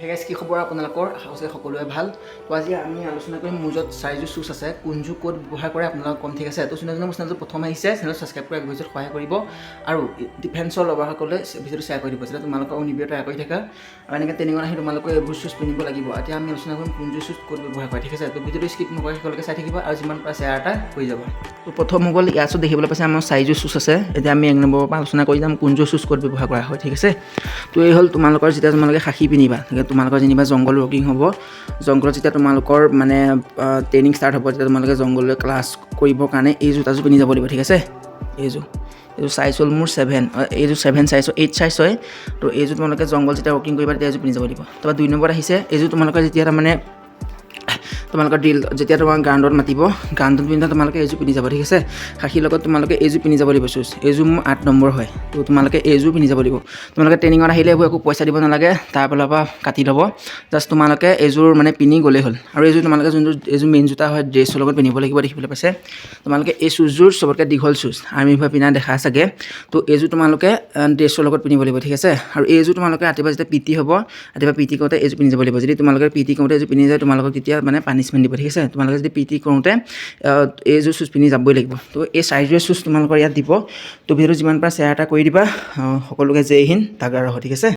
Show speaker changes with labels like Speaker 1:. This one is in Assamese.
Speaker 1: হে গাইজ, কি খবৰ আপোনালোকৰ? আশা কৰিছোঁ সকলোৱে ভাল। তো আজি আমি আলোচনা কৰিম, মোৰ য'ত চাৰিযোৰ শ্বুজ আছে, কোনযোৰ ক'ত ব্যৱহাৰ কৰে আপোনালোকক ক'ম, ঠিক আছে? তো যোনে যোনে মোৰ চেনেলটো প্ৰথম আহিছে, চেনেলটো ছাবস্ক্ৰাইব কৰি ভিডিঅ'ত সহায় কৰিব আৰু ডিফেন্সৰ লভাৰসকলে ভিডিঅ'টো শ্বেয়াৰ কৰি দিব, যাতে তোমালোকৰ অগ্নিবীৰ ট্ৰাই কৰি থাকা আৰু এনেকৈ ট্ৰেইনিঙত আহি তোমালোকে এইবোৰ শ্বুজ পিন্ধিব লাগিব। এতিয়া আমি আলোচনা কৰিম কোনযোৰ শ্বুজ ক'ত ব্যৱহাৰ কৰে, ঠিক আছে? তো ভিডিঅ'টো স্কিপ নকৰি শেষলৈকে চাই থাকিবা আৰু যিমান পাৰে শ্বেয়াৰ এটা কৰি যাব। তো প্ৰথম হৈ গ'ল, ইয়াৰ ওচৰত দেখিবলৈ পাইছে আমাৰ চাৰিযোৰ শ্বুজ আছে। এতিয়া আমি এক নম্বৰৰ পৰা আলোচনা কৰি যাম কোনযোৰ শ্বুজ ক'ত ব্যৱহাৰ কৰা হয়, ঠিক আছে? তো এই হ'ল তোমালোকৰ, যেতিয়া তোমালোকে খাকী পিন্ধিবা, তেতিয়া তোমালোকৰ যেনিবা জংঘল ৱৰ্কিং হ'ব, জংঘলত যেতিয়া তোমালোকৰ মানে ট্ৰেইনিং ষ্টাৰ্ট হ'ব, তেতিয়া তোমালোকে জংঘললৈ ক্লাছ কৰিবৰ কাৰণে এই জোতাযোৰ পিন্ধি যাব লাগিব, ঠিক আছে? এইযোৰ চাইজ হ'ল মোৰ 7, এইযোৰ 7 চাইজ, 8 চাইজ হয়। তো এইযোৰ তোমালোকে জংঘল যেতিয়া ৱৰ্কিং কৰিবা, তেতিয়া এইযোৰ পিন্ধি যাব লাগিব। তাৰপৰা 2 নম্বৰত আহিছে এইযোৰ। তোমালোকে যেতিয়া তাৰমানে তোমালোকৰ ড্ৰিল, যেতিয়া তোমাৰ গ্ৰাউণ্ডত মাতিব, গ্ৰাউণ্ডত পিন্ধা তোমালোকে এইযোৰ পিন্ধি যাব, ঠিক আছে? খাকীৰ লগত তোমালোকে এইযোৰ পিন্ধি যাব লাগিব শ্বুজ। এইযোৰ মোৰ 8 নম্বৰ হয়। তো তোমালোকে এইযোৰ পিন্ধি যাব লাগিব। তোমালোকে ট্ৰেইনিঙত আহিলে এইবোৰ একো পইচা দিব নালাগে, তাৰ ফালৰ পৰা কাটি ল'ব। জাষ্ট তোমালোকে এইযোৰ মানে পিন্ধি গ'লেই হ'ল। আৰু এইযোৰ তোমালোকে যোনটো এইযোৰ মেইন জোতা হয়, ড্ৰেছৰ লগত পিন্ধিব লাগিব। দেখিবলৈ পাইছে তোমালোকে, এই শ্বুজযোৰ চবতকৈ দীঘল শ্বুজ, আৰ্মিবোৰে পিন্ধা দেখা চাগে। তো এইযোৰ তোমালোকে ড্ৰেছৰ লগত পিন্ধিব লাগিব, ঠিক আছে? আৰু এইযোৰ তোমালোকে ৰাতিপুৱা যেতিয়া পি টি হ'ব, ৰাতিপুৱা পি টি কৰোঁতে এইযোৰ পিন্ধি যাব লাগিব। যদি তোমালোকে পি টি কৰোঁতে এইযোৰ পিন্ধি যায়, তোমালোকক তেতিয়া মানে পানিছমেণ্ট দিব, ঠিক আছে? তোমালোকে যদি পি টি কৰোঁতে এইযোৰ শ্বুজ পিন্ধি যাবই লাগিব। তো এই চাৰিযোৰ শ্বুজ তোমালোকৰ ইয়াত দিব। তো ভিডিঅ'টো যিমান পাৰা শ্বেয়াৰ এটা কৰি দিবা সকলোকে। জয় হিন্দ, তাগৰা ৰহ, ঠিক আছে।